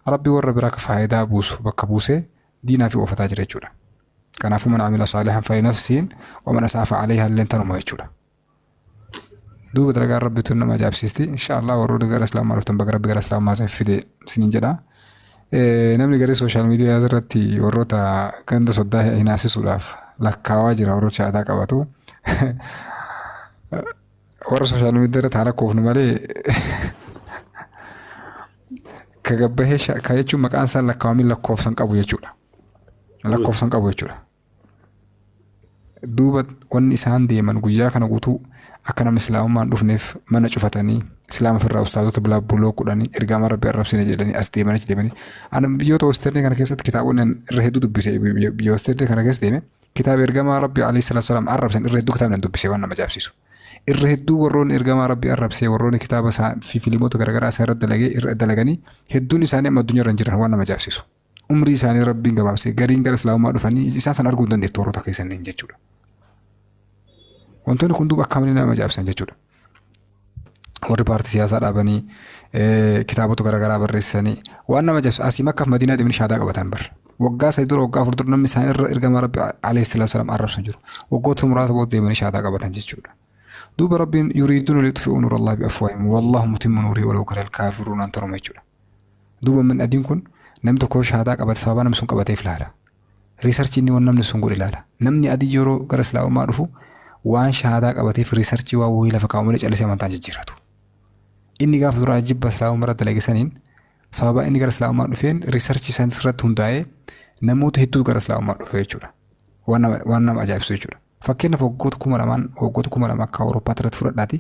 Rabbi warra biraa ka faayidaa buusu bakka buusee diinaa fi oofataa jira jechuudha. Kanaafuu man amila saalihan falinafsiin waman asaa fa'alayha illeen tanuma jechuudha. Duuba dalagaan Rabbi tun nama ajaa'ibsiisti. Insha Allah warroota gara Islaamaa dhuftan baga Rabbi gara Islaamaa isin fide isiniin jedha. Namni garee sooshaal miidiyaa irratti warroota ganda soddaa hinaasisuudhaaf lakkaawaa jira warroota shaadaa qabatu. Warra sooshaal miidiyaa irratti haa lakkoofnu malee ka gabbahee ka jechuun maqaan isaa lakkaawamii lakkoofsan qabu jechuudha. Lakkoofsan qabu jechuudha. Duuba wanni isaan deeman guyyaa kana guutuu akka namni islaamummaan dhufneef mana cufatanii islaama ofirraa ustaazota bilaa buloo godhanii ergama rabbi arrabsine jedhanii as deeman achi deemanii. Ani biyyoota westernii kana keessatti kitaabonni an irra hedduu dubbise biyya westernii kana keessa deeme kitaaba ergamaa rabbi alayhi salaatu salaam arrabsan irra hedduu kitaabni an dubbise waan nama ajaa'ibsiisu. Irra hedduu warroonni ergamaa rabbi arrabsee warroonni kitaaba isaa fi filimoota garaagaraa isaa irra dalagee irra dalaganii hedduun isaanii amma addunyaa irra hin jiran waan nama ajaa'ibsiisu. Umrii isaanii Rabbiin gabaabsee gariin gara Islaamummaa dhufanii isaan san arguu hin dandeettu warroota keessaniin jechuudha. Wantoonni kun duuba akka malee nama ajaa'ibsan jechuudha. Warri paartii siyaasaa dhaabanii kitaabota garaagaraa barreessanii waan nama ajaa'ibsu asii Makkaaf Madiinaa deemanii shaadaa qabatan bar. Waggaa 3 dura waggaa 4 dura namni isaan irra ergamaa Rabbi alayhi salaatu salaam arrabsu jiru. Waggoota muraasa booda deemanii shaadaa qabatan jechuudha. Duuba Rabbiin yuriiduuna liyutfi'uu nuura Allahi bi'afwaahihim wallaahu mutimmu nuurihi walaw karihal kaafiruun an toroma jechuudha. Duuba manni adiin kun namni tokko yoo shahaadaa qabate sababaa namni sun qabateef laala. Riisarchii inni waan namni sun godhe laala. Namni adii yeroo gara islaamummaa dhufu waan shahaadaa qabateef riisarchii waan wayii lafa kaa'u malee callisee amantaan jijjiirratu. Inni gaafa duraa jibba islaamummaa irratti dalage saniin sababaa inni gara islaamummaa dhufeen riisarchii isaan irratti hundaa'ee namoota hedduu gara islaamummaa dhufe jechuudha. Waan nama ajaa'ibsu jechuudha. Fakkeenyaaf waggoota 2000n waggoota 2000 akka Awurooppaatti irratti fudhadhaati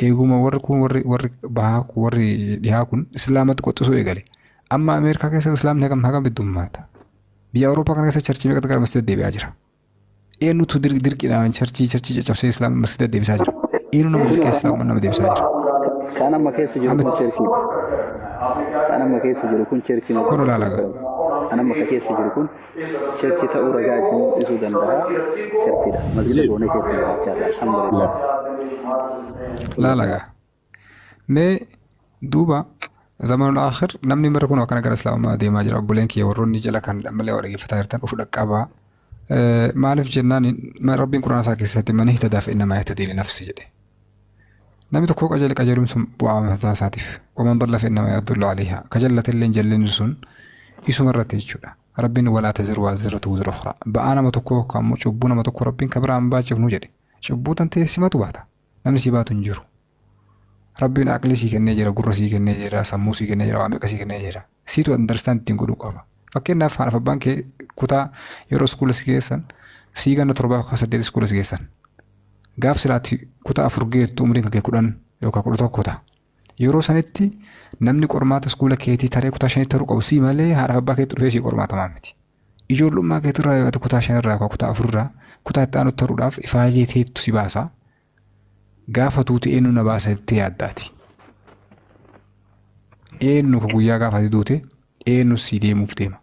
eeguma warri kun warri warri bahaa warri dhihaa kun islaamatti qoxxisuu eegale. Amma Ameerikaa keessa islaamni hagam hagam heddummaata. Biyya Awurooppaa kana keessa charchii meeqatu gara masjida deebi'aa jira. Eenyutu dirqiidhaan charchii charchii caccabsee islaama masjida deebisaa jira. Eenyu nama dirqee islaama nama deebisaa jira. Kan amma keessa jiru kun cherchiidha. Kan amma keessa jiru kun cherchii Kun olaanaa. Kan amma keessa jiru kun Church ta'uu ragaa isin mul'isuu danda'a. Churchidha. Masjida goonee keessa jiraachaa jirra. Alhamdulillah. Laala gaa. Mee duuba zamanul aakhir namni mara kun akkana gara islaamummaa deemaa jira obboleen kiyya warroonni jala kan ammallee waa dhaggeeffataa jirtan of dhaqqabaa. Maaliif jennaan rabbiin quraana isaa keessatti man ihtadaa fa innamaa yahtadii li nafsi jedhe. Namni tokko qajeele qajeeluun sun bu'aa mataa isaatiif. Waman dalla fa innamaa yadullu alayhaa. Ka jallate illee jallinni sun isuma irratti jechuudha. Rabbiin walaa taziru waaziratu wizra ukhraa. Ba'aa nama tokkoo yookaan immoo cubbuu nama tokkoo Rabbiin ka biraa hin baachifnu jedhe. Cubbuu tantee simatu baata. Namni si baatu hin jiru. Rabbiin aqlii sii kennee jira, gurra sii kennee jira, sammuu sii kennee jira, waa meeqa sii kennee jira. Siitu understand ittiin godhuu qaba. Fakkeenyaaf haadha fi abbaan kee kutaa yeroo iskuula si geessan sii ganna torbaa yookaan saddeet iskuula si geessan. Gaaf silaati kutaa 4 geettu umriin kan kee 10 yookaan 11 ta'a. Yeroo sanitti namni qormaata iskuula keetii taree kutaa shanitti taruu qabu sii malee haadha fi abbaa keetti dhufee sii qormaatamaa miti. Ijoollummaa keetirraa yoo ati kutaa shanirraa yookaan kutaa afurirraa kutaa itti aanutti taruudhaaf ifaajee teettu si baasa. Gaafa duute eenyu na baasa jettee yaaddaati. Eenyu ka guyyaa gaafa ati duute eenyu sii deemuuf deema.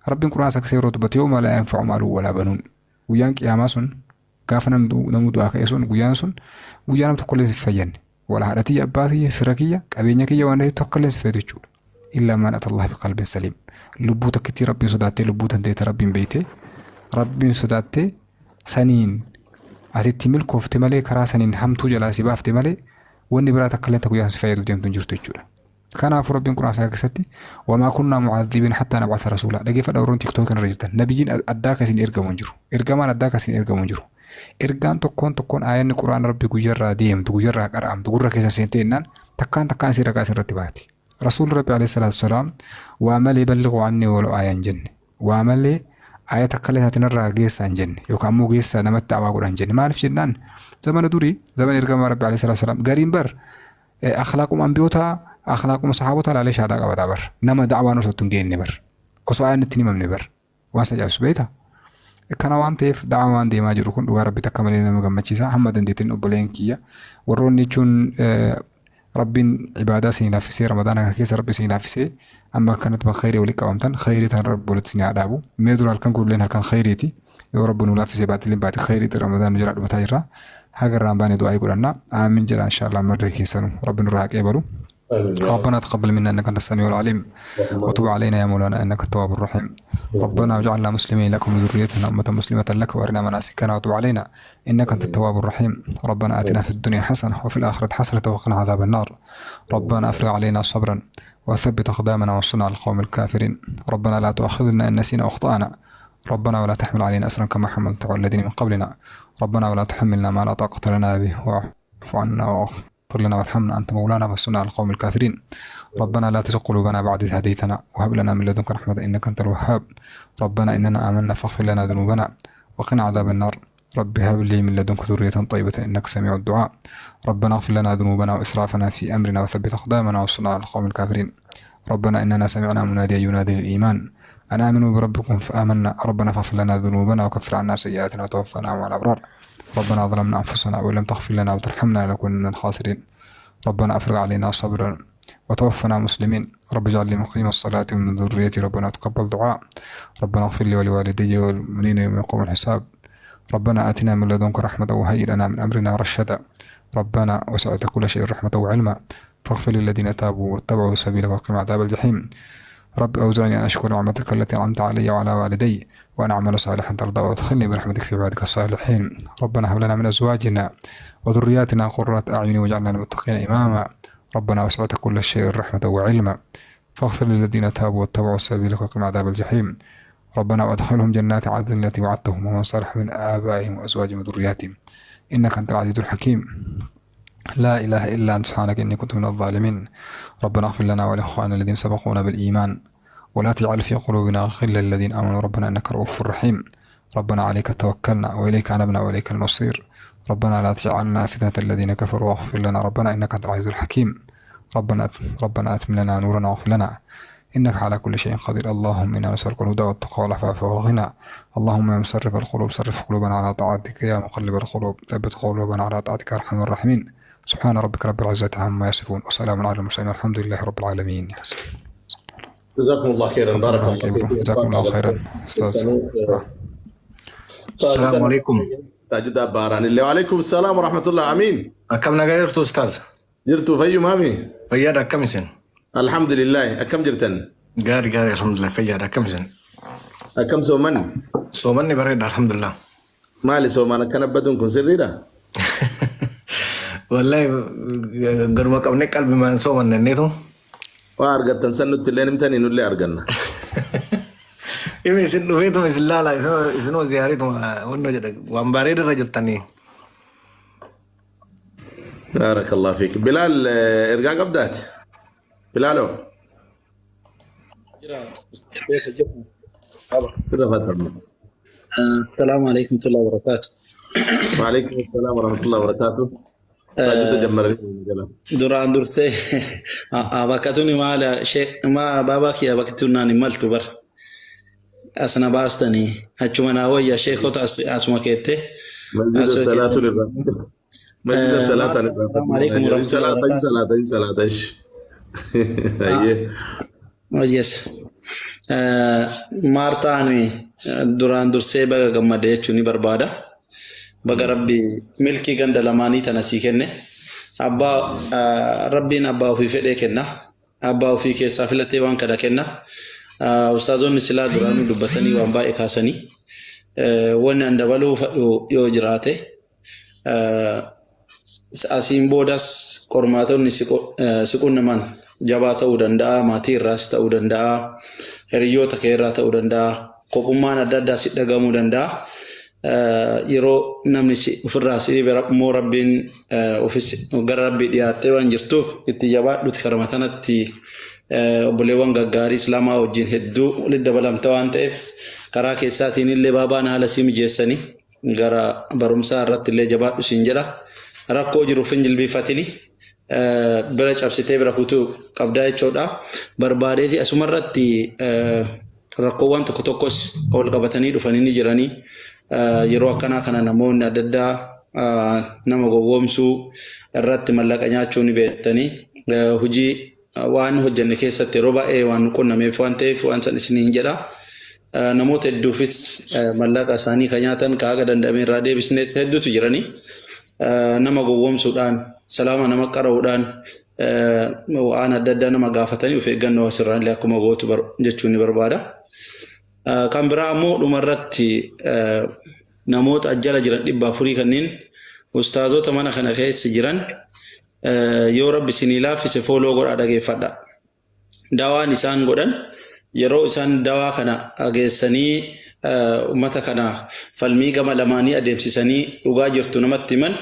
Rabbiin quraana isaa keessa yeroo dubbatu yoo laa yanfa'u maalun walaa banuun. Guyyaan qiyaamaa sun gaafa namuu du'aa ka'e sun guyyaan sun guyyaa nam tokkollee si fayyanne. Wala haadha tiyya abbaa tiyya fira kiyya qabeenya kiyya waan ta'eef tokkollee si fayyadu jechuudha. Illaa man atallah biqalbin saliim. Lubbuu takkittii Rabbiin sodaattee lubbuu tanteeta Rabbiin beeytee Rabbiin sodaattee saniin ati itti milkoofte malee karaa saniin hamtuu jalaa si baafte malee wanni biraa takka illee ta guyyaan si fayyaduuf deemtu hin jirtu jechuudha. Kanaafuu Rabbiin Qur'aana isaa keessatti wamaa kunnaa mu'adhibiin hattaa nab'atha rasuulaa dhageeffadha warroon tiktookii kanarra jirtan nabiyyiin addaa kan isin ergamu hin jiru ergamaan addaa kan isin ergamu hin jiru ergaan tokkoon tokkoon aayanni Qur'aana Rabbi guyyarraa deemtu guyyarraa qara'amtu gurra keessa seentee jennaan takkaan takkaan isin ragaa isin irratti baati. Rasuulli Rabbi alayhi salaatu wasalaam waa malee ballighuu annii walau aaya hin jenne. Waa malee aaya takka illee taate narraa geessaa hin jenne yookaan ammoo geessaa namatti da'awaa godhaa hin jenne. Maaliif jennaan zamana durii zamana ergamaa Rabbi alayhi salaatu wasalaam gariin bar akhlaaquma ambiyootaa akhlaaquma sahaabotaa laalee shahaadaa qabataa bar nama da'awaan osoo itti hin geenne bar osoo aayaan itti hin himamne bar waan isa ajaa'ibsu beektaa. Kana waan ta'eef da'awaan deemaa jiru kun dhugaa Rabbi takka malee nama gammachiisa. Hamma dandeettiin obboleen kiyya warroonni jechuun Rabbiin ibaadaa isinii laaffisee Ramadaana kana keessa Rabbi isinii laaffisee amma akkanatti bakka khayrii walitti qabamtan khayrii tan Rabbi walitti isinii haa dhaabu. Mee dura halkan kunilleen halkan khayriiti. Yoo Rabbi nu laaffisee baatileen baati khayriiti Ramadaan nu jalaa dhumataa jirra. Haga irraan baane du'aa'ii godhanna. Aamin jedha inshaallah marri keessanu Rabbi nurraa haa qeebalu. آمين يا رب. ربنا تقبل منا انك انت السميع العليم، وتب علينا يا مولانا انك التواب الرحيم. ربنا اجعلنا مسلمين لكم من ذريتنا امه مسلمه لك، وارنا مناسكنا وتب علينا انك انت التواب الرحيم. ربنا اتنا في الدنيا حسنه وفي الاخره حسنه وقنا عذاب النار. ربنا افرغ علينا صبرا وثبت اقدامنا وانصرنا على القوم الكافرين. ربنا لا تؤاخذنا ان نسينا اخطانا، ربنا ولا تحمل علينا اسرا كما حملته على الذين من قبلنا. ربنا ولا تحملنا ما لا طاقه لنا به، واعف عنا واغفر لنا وارحمنا، انت مولانا فانصرنا على القوم الكافرين. ربنا لا تزغ قلوبنا بعد إذ هديتنا، وهب لنا من لدنك رحمة إنك أنت الوهاب. ربنا إننا آمنا فاغفر لنا ذنوبنا وقنا عذاب النار. رب هب لي من لدنك ذرية طيبة إنك سميع الدعاء. ربنا اغفر لنا ذنوبنا وإسرافنا في أمرنا وثبت أقدامنا وانصرنا على القوم الكافرين. ربنا إننا سمعنا مناديا ينادي للإيمان أن آمنوا بربكم فآمنا. ربنا فاغفر لنا ذنوبنا وكفر عنا سيئاتنا وتوفنا مع الأبرار. ربنا ظلمنا أنفسنا وإن لم تغفر لنا وترحمنا لنكونن من الخاسرين. ربنا أفرغ علينا صبرا وتوفنا مسلمين. رب اجعل لي مقيم الصلاة ومن ذريتي ربنا تقبل دعاء. ربنا اغفر لي ولوالدي والمؤمنين يوم يقوم الحساب. ربنا آتنا من لدنك رحمة وهيئ لنا من أمرنا رشدا. ربنا وسعت كل شيء رحمة وعلما، فاغفر للذين تابوا واتبعوا سبيلك وقهم عذاب الجحيم. رب أوزعني أن أشكر نعمتك التي أنعمت علي وعلى والدي، وأن أعمل صالحا ترضى، وأدخلني برحمتك في عبادك الصالحين. ربنا هب لنا من أزواجنا وذرياتنا قرة أعين واجعلنا للمتقين إماما. ربنا وسعت كل شيء رحمة وعلما، فاغفر للذين تابوا واتبعوا سبيلك وقهم عذاب الجحيم. ربنا وأدخلهم جنات عدن التي وعدتهم ومن صلح من آبائهم وأزواجهم وذرياتهم، إنك أنت العزيز الحكيم. لا إله إلا أنت سبحانك إني كنت من الظالمين. ربنا اغفر لنا ولإخواننا الذين سبقونا بالإيمان، ولا تجعل في قلوبنا غلا للذين آمنوا، ربنا إنك رؤوف رحيم. ربنا عليك توكلنا وإليك أنبنا وإليك المصير. ربنا لا تجعلنا فتنة الذين كفروا واغفر لنا ربنا إنك أنت العزيز الحكيم. ربنا أتم لنا نورنا واغفر لنا إنك على كل شيء قدير. اللهم إنا نسألك الهدى والتقى والعفاف والغنى. اللهم يا مصرف القلوب صرف قلوبنا على طاعتك، يا مقلب القلوب ثبت قلوبنا على طاعتك يا أرحم الراحمين. سبحان ربك رب العزة عما يصفون، وسلام على المرسلين، والحمد لله رب العالمين. جزاكم الله خيرا، بارك الله فيكم. جزاكم الله خيرا أستاذ. السلام عليكم. تاجد باران الله. وعليكم السلام ورحمة الله. أمين. Akkam nagaa jirtu ustaaz? Jirtu, fayyuma mii? Fayyaadha, akkam isin? الحمد لله. Akkam jirtan? Gaarii gaarii, alhamdulillah, fayyaadha, akkam isin? Akkam soomanni? Soomanni bareeda, alhamdulillah. Maali soomaan akkana baduun kun sirriidha? Wallahi garuma qabnee qalbimaan soomanne inneetu. Waa argattan san nutti illee himtanii nullee arganna. Imi isin dhufeetuma isin laala, isinoo ziyaariituma wannoo jedha, waan bareeda irra jirtanii. بارك الله فيك. بلال, ergaa qabdaati? Bilaalo. Jira, keessa jiru. Qaba. تفضل. السلام عليكم ورحمة الله وبركاته. وعليكم السلام ورحمة الله وبركاته. Taajjida jammaranii. Duraan dursee bakkatuni maala shee ma baabaa kiyya bakkattuu naan hin maltu bar. Asna baastanii achuma naa wayya sheekota asuma keette. مسجد الصلاة مسجد الصلاة. السلام عليكم ورحمة الله. صلاة صلاة صلاة. Ayyee. Yes. Maartaan duraan dursee baga gammade jechuun ni barbaada. Baga Rabbi milkii ganda lamaanii tana sii kenne. Abbaa Rabbiin abbaa ofii fedhee kenna. Abbaa ofii keessaa filatee waan kana kenna. Ustaazonni silaa duraanuu dubbatanii waan baay'ee kaasanii. Wanni an dabaluu fadhu yoo jiraate, asiin boodas qormaatonni si qunnaman jabaa ta'uu danda'a, maatii irraas ta'uu danda'a, hiriyoota kee irraa ta'uu danda'a, kophummaan adda addaa si dhagamuu danda'a. Yeroo namni si ofirraa si dhibe immoo Rabbiin ofis gara Rabbii dhiyaattee waan jirtuuf itti jabaadhuti karama tanatti obboleewwan gaggaarii Islaamaa wajjin hedduu walitti dabalamta waan ta'eef, karaa keessaatiin illee baabaan haala sii mijeessanii gara barumsaa irratti illee jabaadhu siin jedha. Rakkoo jiruuf hin jilbiifatini. Bira cabsitee bira kutuu qabdaa jechuudha. Barbaadeeti asumarratti rakkoowwan tokko tokkos wal qabatanii dhufanii ni jiranii. Yeroo akkanaa kana namoonni adda addaa nama gowwoomsuu irratti mallaqa nyaachuu ni beektanii. Hojii waan hojjenne keessatti yeroo baay'ee waan nu qunnameef waan ta'eef waan san isiniin jedha. Namoota hedduufis mallaqa isaanii kan nyaatan ka haga danda'ame irraa deebisne hedduutu jiranii. Nama gowwoomsuudhaan, salaama nama qara'uudhaan, Waan adda addaa nama gaafatanii of eeggannoo asirraallee akkuma gootu jechuun ni barbaada. Kan biraa ammoo dhumarratti namoota ajjala jiran 400 kanneen ustaazota mana kana keessa jiran yoo rabbi isinii laaffise follow godhaa dhageeffadha. Dawaan isaan godhan yeroo isaan dawaa kana geessanii uummata kana falmii gama lamaanii adeemsisanii dhugaa jirtu namatti himan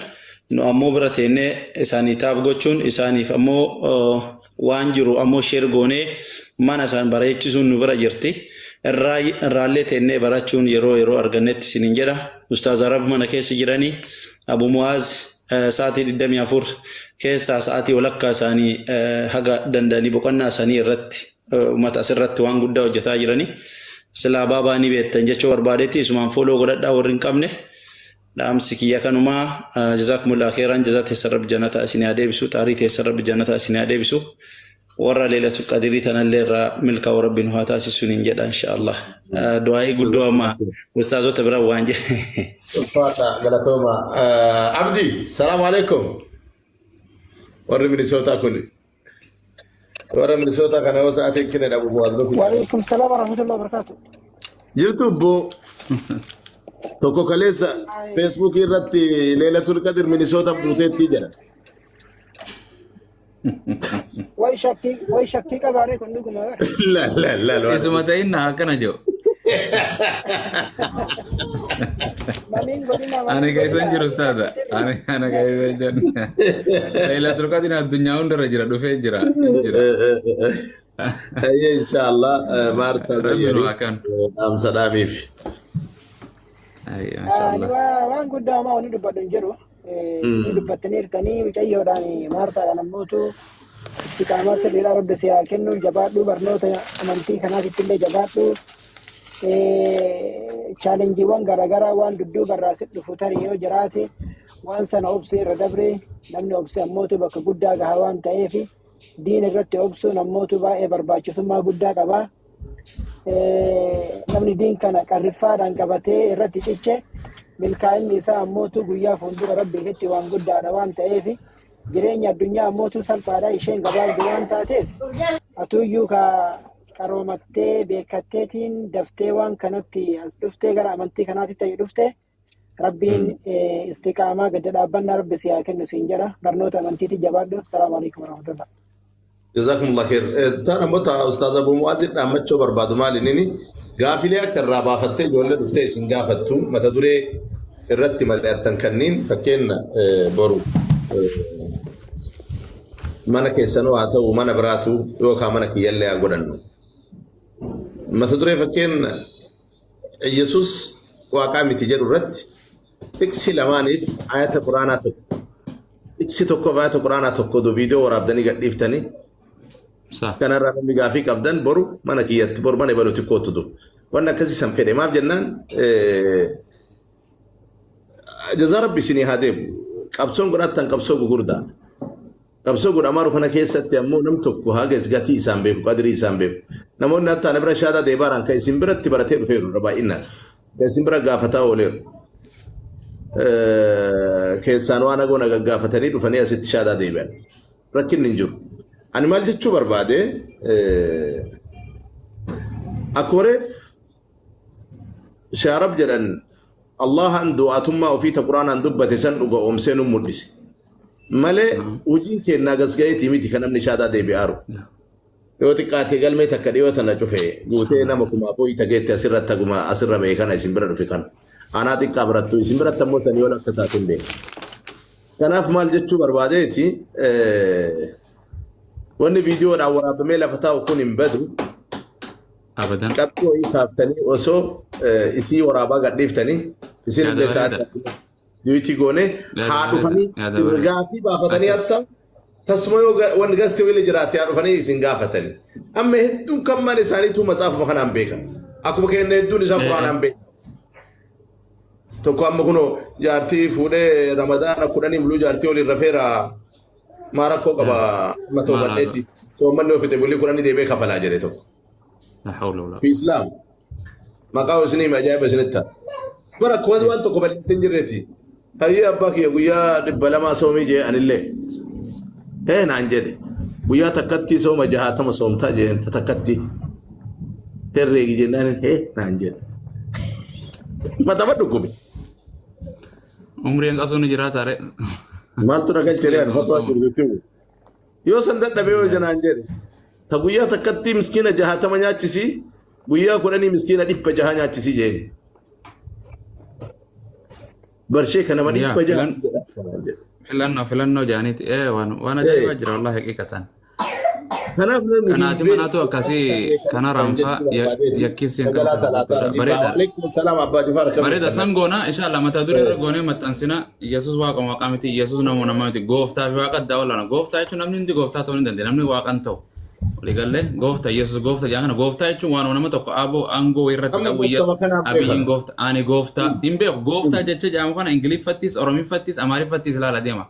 nu ammoo bira teennee isaanii taap gochuun isaaniif ammoo waan jiru ammoo share goonee mana isaan bareechisuun nu bira jirti. Irraallee teennee barachuun yeroo yeroo argannetti isiniin jedha. Ustaaz Arab mana keessa jiranii Abu Mu'aaz sa'aatii 24 keessaa sa'aatii walakkaa isaanii haga danda'anii boqonnaa isaanii irratti uummata asirratti waan guddaa hojjetaa jiranii. Silaa baabaa ni beektan jechuu barbaadetti isumaan follow godhadhaa warri hin qabne. Dhaamsi kiyya kanumaa jazaakumullah khairan jazaa teessan rabbi jannata isin haa deebisu xaarii teessan rabbi jannata isin haa deebisu warra leelatu qadirii tanallee irraa milkaa'u rabbi nu haa taasisu niin jedha inshaallah. Du'aa'ii guddoo amma ustaazota bira waan jedhe. Ulfaadha galatooma. Abdi, salaamu alaikum. Warri Minisootaa kun. Warra Minisootaa kana yoo sa'aatiin kenne dhabu bu'aas dhufu. وعليكم السلام ورحمة الله وبركاته. Jirtu obbo tokko kaleessa Feesbuukii irratti Leelatul Qadr Minisoota buuteetti jedha. Way shakkii way shakkii qabaaree kun dhuguma bara. La la la la. Isuma ta'inna akkana jiru. Mamiin godina Ani mamiin keessa godina hin jiru ustaaza. sirri. Ani keessa hin jiru. Lailatul Qadr addunyaa hundarra jira dhufee jira. Hin jira. Ayyee inshaallah Maartaa Rabbi nu Zayyarii haa kennu. dhaamsa dhaamiif. Ayya Ani mashallah. waan guddaa homaa wanni dubbadhu hin jiru. Isinii dubbattanii hirkanii mucayyoodhaan maartaadhaan ammootu istiqaamaa sirriidhaa rabbi si haa kennu jabaadhu barnoota amantii kanaatitti illee jabaadhu. Chaalenjiiwwan garaagaraa waan dudduuba irraa si dhufu tarii yoo jiraate waan sana obsee irra dabre namni obsee ammootu bakka guddaa gaha waan ta'eef diin irratti obsuun ammootu baay'ee barbaachisummaa guddaa qaba. Namni diin kana qarriffaadhaan qabatee irratti ciche milkaa'inni isaa ammootu guyyaa fuuldura rabbiitti waan guddaadha waan ta'eef jireenya addunyaa ammootu salphaadha isheen gabaabduu waan taateef atuyyuu ka qaroomattee beekatteetiin daftee waan kanatti as dhuftee gara amantii kanaatti ta'e dhufte rabbiin istiqaamaa gadi dhaabbannaa rabbi si haa kennu siin jedha barnoota amantiitti jabaadhu. Salaamu alaikum warahmatullah. Jazakumullah khair. Taan ammoo ta'a Ustaaz Abu Mu'aazin dhaammachuu barbaadu maali nini gaafilee akka irraa baafattee ijoollee dhuftee isin gaafattu mata duree irratti mari'attan kanniin fakkeenya boru mana keessanuu haa ta'u mana biraatu yookaan mana kiyyallee haa godhannu. Mata duree fakkeenya Yesuus waaqaa miti jedhu irratti tiksii lamaaniif ayata quraanaa tokko tiksii tokkoof ayata quraanaa tokko viidiyoo waraabdanii gadhiiftanii Sa. kanarraa namni gaafii qabdan boru mana kiyyatti boru mana ebaluutti kootutu. Wanni akkasii san fedhe maaf jennaan jazaa rabbi isinii haa deemu. Qabsoon godhattan qabsoo gugurdaa. Qabsoo godhamaaru kana keessatti ammoo nam tokko haga gatii isaan beeku qadirii isaan beeku. Namoonni hatta ana bira shaadaa deebaaraan kan isin biratti baratee dhufeeru irra baay'inaan. Kan isin bira gaafataa ooleeru. Keessaan waan hagoon gaggaafatanii dhufanii asitti shaadaa deebi'an. Rakkinni hin jiru. Ani maal jechuu barbaade akkuma reef shaarab jedhan Allahan du'atummaa ofii ta Quraanaan dubbate san dhuga oomsee nu mul'ise. Malee hojiin kennaa gasgayeetii miti kan namni shaadaa deebi'aaru. Yoo xiqqaate galmee takka dhiyoo tana cufe guutee nama kumaaf ho'i tageetti asirratti haguma asirra ba'e kana isin bira dhufe kana. Anaa xiqqaa birattu isin biratti ammoo sanii ol akka taate hin beeku. Kanaaf maal jechuu barbaadeeti wanni viidiyoodhaan waraabamee lafa taa'u kun hin badu. Abadan. Qabxii wayii kaaftanii osoo isii waraabaa gadhiiftanii isin Yaada illee bareeda. sa'aatii duutii goone Yaada haa bareeda. dhufanii Yaada bareeda. gaafii baafatanii Akkas. hatta tasuma yoo wanni gasti wayii jiraate haa dhufanii isin gaafatanii. Amma hedduun kan mana isaaniitu matsaafuma kanaan beekan. Akkuma keenya hedduun isaa quraanaan beekan. Tokko amma kunoo jaartii fuudhee ramadaana 10 buluu jaartii waliin rafeera maa rakkoo qaba amma toobadheeti. Soommanni ofiite bulii 10 deebee kafalaa jedhe tokko. La hawla wala. Fi Islaam maqaa isinii ajaa'iba isinitti ta'a. Bara akkuma waan tokko balleessee hin jirreeti. Hayyee abbaa kiyya guyyaa 200 soomii jee anillee. Hee naan jedhe. Guyyaa takkatti sooma 60 soomtaa jeen takkatti. Herreegi jennaan hee naan jedhe. Matama dhukkube. Umriin qasuu ni jiraata re. Maaltu na galchee ani fatwaa jirtutti. Yoo san dadhabee yoo janaan jedhe. Ta guyyaa takkatti miskiina 60 nyaachisii guyyaa 10 miskiina 600 nyaachisii jeen. Barshee kana nama 600 jedha. Filannoo jaaniiti. Waan ajaa'ibaa jira wallahi haqiiqatan. Kanaaf namni Kanaati manaatu akkasii kana raanfaa yakkisiin bareeda. Alaikum salaam Abbaa Jifaar akkamitti? Bareeda san goona inshallah mata duree irra goonee maxxansina. Yesuus waaqa waaqa miti, Yesuus nama nama miti, gooftaa fi waaqa addaa wallaana. Gooftaa jechuun namni hundi gooftaa ta'uu ni danda'a, namni waaqan ta'u. Waliigallee gooftaa Yesuus gooftaa jedhan kana gooftaa jechuun waan nama tokko aboo aangoo irratti Amma qabu gooftama kanaaf abiyyiin beekama. gooftaa ani gooftaa hin beeku gooftaa jecha jedhamu kana Ingiliffattis Oromiffattis Amaariffattis ilaala deema.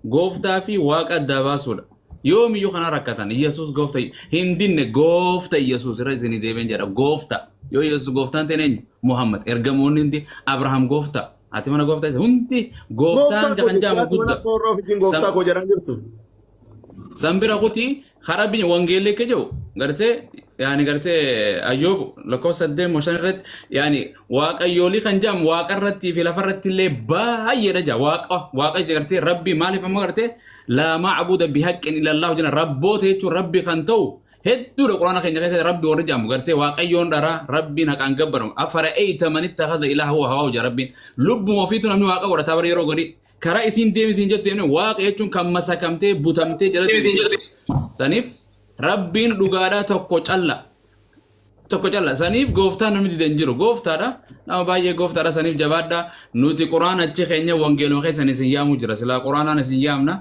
Gooftaa fi waaqa addaa baasuudha. Yoomiyyuu kana rakkatan Yesuus goofta hin dinne goofta Yesuus irra isinii deebiin jedha goofta yoo Yesuus gooftaan ta'e eenyu Muhammad ergamoonni hundi Abrahaam goofta ati mana goofta hundi gooftaan Gooftaa koo jahan jaamu jechuudha. gudda. Mana koorroo ofiitiin gooftaa koo jedhan jirtu. San bira kuti karaa biyya wangeelli akka jiru gartee yaani gartee Ayyoob lakkoofsa 8 moo 5 irratti yaani waaqayyoolii kan jedhamu waaqa irrattii fi lafa irratti illee baay'eedha jaa waaqa waaqa gartee rabbi maaliif ammoo gartee laa macbuda bihaqqin illallahu jenna rabboota jechuun rabbi kan ta'u hedduudha quraana keenya keessatti rabbi warri jedhamu gartee waaqayyoon dharaa rabbiin haqaan gabbaramu afara'eeyta man ittakhadha ilaahahu hawaahu jaa rabbiin lubbuma ofiitu namni waaqa godhataa bara yeroo godhi karaa isiin deemisiin jettu deemne waaqa jechuun kan masakamtee butamtee jalatti saniif rabbiin dhugaadhaa tokko calla tokko calla saniif gooftaan namni didan jiru gooftaadha nama baay'ee gooftaadha saniif jabaadha nuti quraana achi keenya wangeeluma keessan isin yaamu jira silaa quraanaan isin yaamna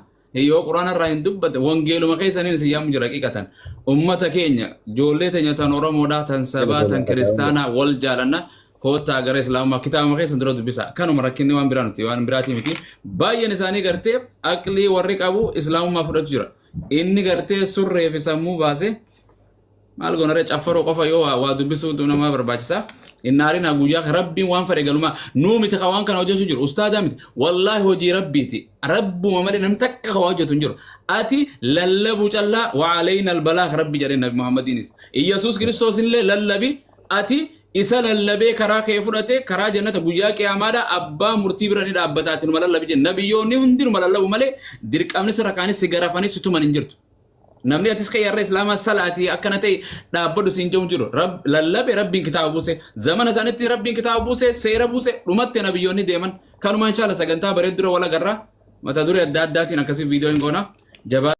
yoo quraana irraa hin dubbate wangeeluma keessaniin isin yaamu jira haqiiqatan ummata keenya ijoollee teenya tan oromoodha tan sabaa tan kiristaanaa wal jaalanna koottaa gara islaamummaa kitaabuma keessan dura dubbisa kanuma rakkinni waan biraa nuti waan biraatii miti baay'een isaanii gartee aqlii warri qabu islaamummaa fudhatu jira inni gartee surree fi sammuu baase maal goonaree caffaroo qofa yoo waa dubbisuu nama barbaachisa. Innaariin haa guyyaa rabbiin waan fedhe galumaa nuu miti ka waan kana hojjechuu jiru ustaadaa miti wallaahi hojii rabbiiti rabbuma malee namni takka ka waa hojjetu hin jiru ati lallabuu callaa wa'alayna albalaag rabbi jedhee nabi Muhammadiinis Iyyasuus Kiristoos illee lallabi ati isa lallabee karaa kee fudhate karaa jannata guyyaa qiyaamaadha abbaa murtii bira ni dhaabbata ati numa lallabi jenna nabiyyoonni hundi numa lallabu malee dirqamni sirra kaanis si garafanis si tuman hin jirtu. Namni atis kee yarra islaamaa salaatii akkana ta'e dhaabbadhu siin jedhu jiru. Lallabe rabbiin kitaaba buuse. Zamana isaanitti rabbiin kitaaba buuse seera buuse dhumatte nabiyyoonni deeman. Kanuma inshaalla sagantaa bareeddura wal agarra. Mata duree adda addaatiin akkasii viidiyoo hin goona. Jabaa.